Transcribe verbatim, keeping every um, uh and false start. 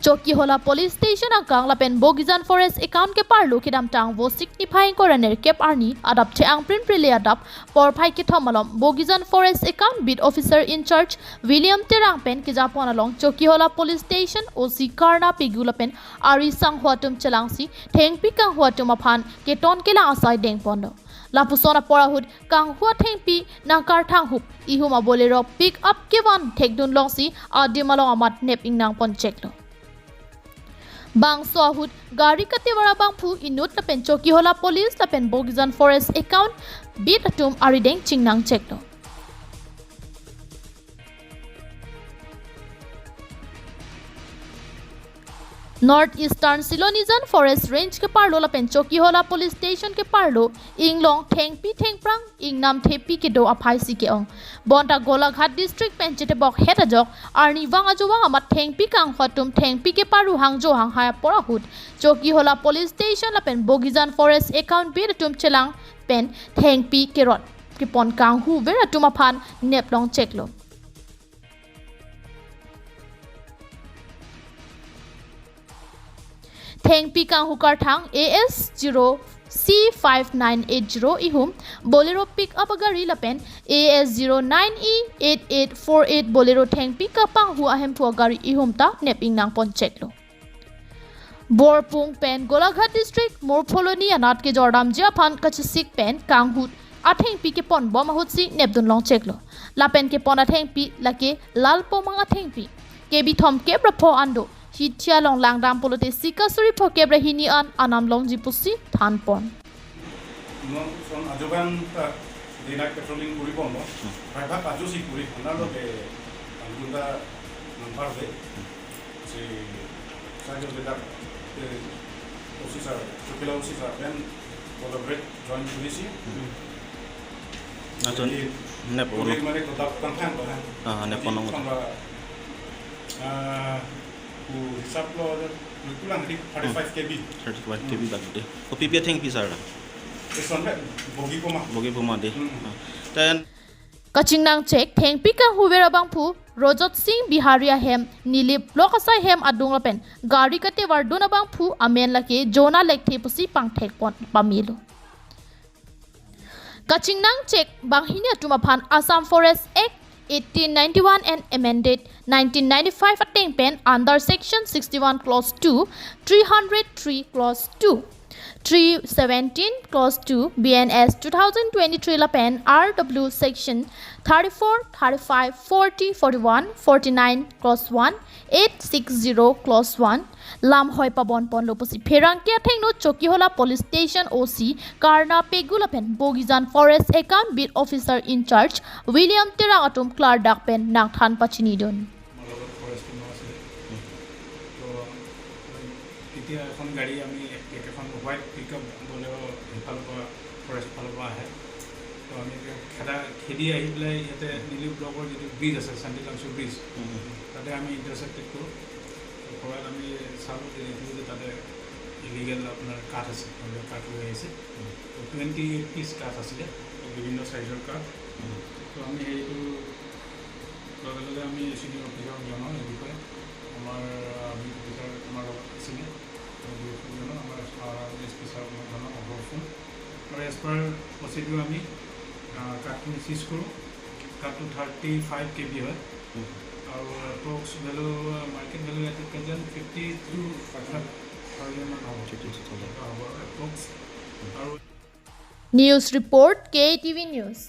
Chokihola Police Station akang lapen Bogijan Forest Account keparlo kedamtang Vosik niphai ingkoi ra nerkep arni adap the-ang prinpri le adap porphai kethom malom Bogijan Forest Account Beat Officer in charge William Terang pen kejapon along Chokihola Police Station O C Karna Pegu lapen ari sangho atum chelangsi thengpi kanghu atum aphan keton kelang asai dengponlo. Lapuson apor ahut kanghu athengpi nangkarthang hup ihum a-Bolero pick up kevan thekdun longsi adim along amat nep ingnang poncheklo. Bangso ahut gari katevar abangphu inut lapen Chokihola Police lapen Bogijan Forest Account Beat atum arideng chingnang cheklo. North Eastern Silonijan Forest Range keparlo lapen Chokihola Police Station keparlo inglong thengpi thengphrang ingnam thepi kedo aphaisi ke-ong. Bonta Golaghat District pen chetebok het ajok arnivang ajovang amat thengpi kanghu atum thengpi keparu hangjo hanghai apor ahut Chokihola Police Station lapen Bogijan Forest Account Beat atum chelang pen thengpi kerot kepon kanghuver atum aphan neplong cheklo. Thengpi kanghu karthang A S zero C five nine eight zero ihum Bolero pick up agari lapen A S zero nine E eight eight four eight Bolero thengpi kapanghu ahemphu agari ihum ta nep ingnang poncheklo. Borpung pen Golaghat District Morpholoni anat kejordamji aphan kachesik pen kanghu athengpi keponbom ahutsi nepdun longcheklo. Lapen kepon athengpi lake Lalpomang athengpi. Kebi thomkep ra pho an do. Hithi along langdam pulote sika suri phokep ra hini an anam longji pusi thanpon. Non son ajovan ta day night patrolling kuri bomlo. Praibhag ajo si kuri, honda lo ke angkunda nampar de. Si sajo de dak, eh, O C sir, Chokihola O C sir, then collaborate join kurisi. Ajon, Jadi, nep oro. Kuri mane kodak tangkang ba. Ah, nep Jadi, onong. Tangba, ah, ku hisap lo, kulang di thirty-five K B. Thirty-five K B bag de. Kopi pi athengpi sir la? Eson be, bogi poma. Bogi poma de. Hmm. Ah. Then Kachingnang chek thengpi kanghuver abangphu Rojot Singh Bihari ahem Nilip Block asai hem adung lapen gari katevardun abangphu amen lake Jona Lekthe pusi pangthekpon pamelo. Kachingnang chek banghini atum aphan Assam Forest Act eighteen ninety-one and amended nineteen ninety-five ateng pen under section sixty-one clause two, three hundred three clause two, three seventeen clause two, B N S two thousand twenty-three lapen R W section thirty-four, thirty-five, forty, forty-one, forty-nine clause one, eight six zero clause one, lamhoi pabonponlo pusi pherangke athengno Chokihola Police Station O C Karna Pegu lapen Bogijan Forest Account Beat Officer in charge William Terang atum klardak pen nangthan pachinidun. আমাৰ লগত forest Timo আছিলে। তো তেতিয়া এখন গাড়ী আমি এক- এখন হোৱাইট পিক আপ বলেৰ' সেইফালৰ পৰা, ফৰেষ্ট ফালৰ পৰা আহে। তো আমি এতিয়া খেদা খেদি আহি পেলাই ইয়াতে নিলিপ ব্লকৰ যিটো ব্ৰিজ আছে, শান্তি লাংচু ব্ৰিজ, তাতে আমি ইণ্টাৰচেপ্টেড কৰোঁ। তো কৰাত আমি চালোঁ যে এইটো যে তাতে ইলিগেল আপোনাৰ কাঠ আছে, তেওঁলোকে কাঠ লৈ আহিছে। তো টুৱেণ্টি এইট পিচ কাঠ আছিলে, তো বিভিন্ন চাইজৰ কাঠ। তো আমি সেইটো লগে লগে আমি চিনিয়ৰ অফিচাৰক জনাওঁ এই বিষয়ে। আমাৰ, আহ, বিট অফিচাৰ আমাৰ লগত আছিলে, আমি ডি এফ অ'ক জনাওঁ, আমাৰ, আহ, এছ পি ছাৰক মই জনাওঁ, অসমৰ ফোন। আৰু এজ পাৰ প্ৰচিডিউৰ আমি, আহ, কাঠখিনি চিজ কৰোঁ। কাঠটো থাৰ্টি ফাইভ কে বি হয়। আৰু এপ্ৰক্স ভেলু, মাৰ্কেট ভেলু ইয়াতে প্ৰেজেণ্ট ফিফটি টু থাউজেণ্ড মান হ'ব। Fifty two thousand. এনেকুৱা হ'ব আৰু এপ্ৰক্স। আৰু News report, K T V News.